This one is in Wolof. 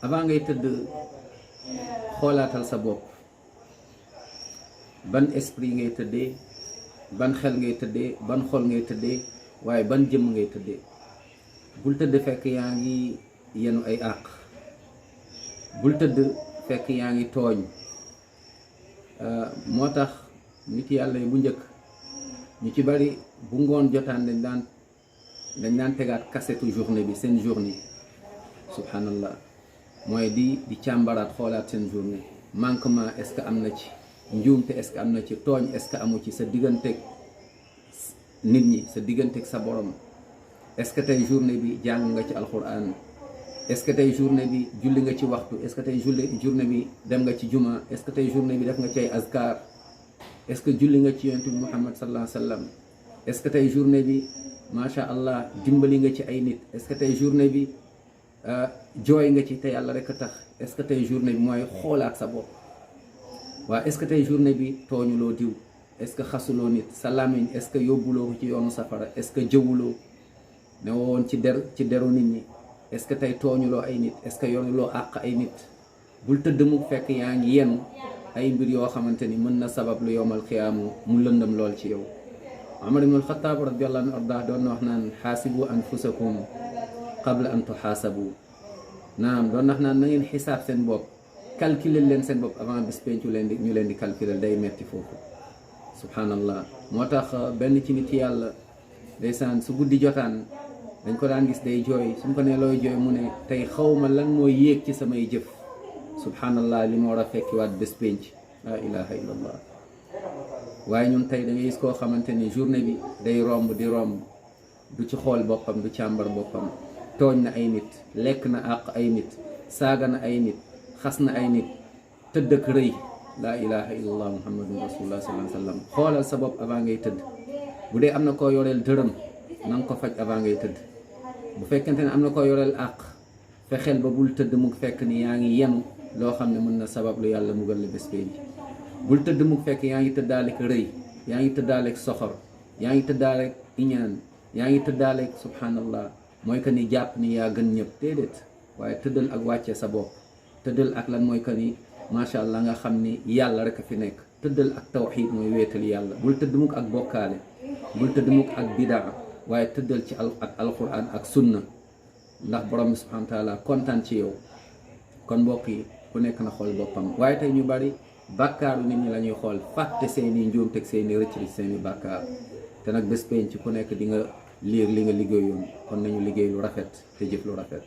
avant ngay tëdd xoolaatal sa bopp ban esprit ngay tëddee, ban xel ngay tëddee, ban xol ngay tëddee, waaye ban jëmm ngay tëddee. bul tëdd fekk yaa ngi yenu ay àq, bul tëdd fekk yaa ngi tooñ. moo tax nit yàlla yi bu njëkk ñu ci bari bu ngoon jotaan dañ daan tegaat kasetu journée bi, seen journée, subhanallah, mooy di càmbaraat xoolaat seen journée. manquement est-ce que am na ci, njuumte est-ce que am na ci, tooñ est-ce que amu ci sa digganteeg nit ñi, sa digganteeg sa borom. est-ce que tey journée bi jàng nga ci alquran, est-ce que tey journée bi julli nga ci waxtu, est-ce que tey journée bi dem nga ci juma, est-ce que tey journée bi def nga ci ay azkar, est-ce que julli nga ci yonent bi Muhammad sallallahu alayhi wa sallam, est-ce que tey journée bi macha allah dimbali nga ci ay nit, est-ce que tey journée bi jooy nga ci te yàlla rek a tax, est-ce que tey journée bi mooy xoolaat sa bopp. waaw est-ce que tey journée bi tooñuloo diw, est-ce que xasuloo nit, sa làmmiñ est-ce que yóbbuloo ko ci yoonu safara, est-ce que jëwuloo ne woon ci deru nit ñi, est-ce que tey tooñuloo ay nit, est-ce que yoonuloo àq ay nit. bul tëdd mu fekk yaa ngi yenu ay mbir yoo xamante ni mën na sabab lu yowmal xiyaamu mu lëndam lool ci yow. Umar ibn al-Khattab radiyallahu anhu ardah doon na wax naan xaasibu anfusakum qabla an tuxaasabu. naam doon na wax naan na ngeen xisaab seen bopp, calculer leen seen bopp avant bis pencu ñu leen di calculer, day metti foofu. subhanallah, moo tax benn ci nit yàlla ndeysaan su guddi jotaan dañ ko daan gis day jooy. suñ ko ne looy jooy mu ne tey xawma lan mooy yéeg ci samay jëf. subhanallah, li ma war a fekkiwaat bés penc, la ilaha illallah. waaye ñun tey da ngay gis koo xamante ni journée bi day romb di romb, du ci xool boppam, du càmbar boppam. tooñ na ay nit, lekk na àq ay nit, saaga na ay nit, xas na ay nit, tëdd ak rëy. la ilaha illallah muhammadun rasulullah sallallahu alayhi wa sallam. xoolal sa bopp avant ngay tëdd. bu dee am na koo yoreel dërëm na nga ko faj avant ngay tëdd. bu fekkente ne am na koo yoreel àq, fexeel ba bul tëdd mu fekk ni yaa ngi yenu loo xam ne mën na sabab lu yàlla mugal la bés bi. bul tëdd mu fekk yaa ngi tëddaaleeg rëy, yaa ngi tëddaaleeg soxor, yaa ngi tëddaaleeg iñaan, yaa ngi tëddaaleeg subhanallah, mooy que ni jàpp ni yaa gën ñëpp. déedéet, waaye tëddal ak wàccee sa bopp. tëddal ak lan mooy que ni macha allah nga xam ni yàlla rek a fi nekk. tëddal ak tawxiid mooy wéetal yàlla. bul tëdd mukk ak bokkaale, bul tëdd mukk ak bidaa, waaye tëddal ci ak alquran ak sunna, ndax borom bi subhanahu wa taala kontaan ci yow. kon mbokk yi ku nekk na xool boppam. waaye tey ñu bari bàkkaaru nit ñi la ñuy xool, fàtte seeni njuum teg seeni rëcc ci seeni bàkkaar. te nag bés penc ku nekk di nga liir li nga liggéeyoon. kon nañu liggéey lu rafet te jëf lu rafet.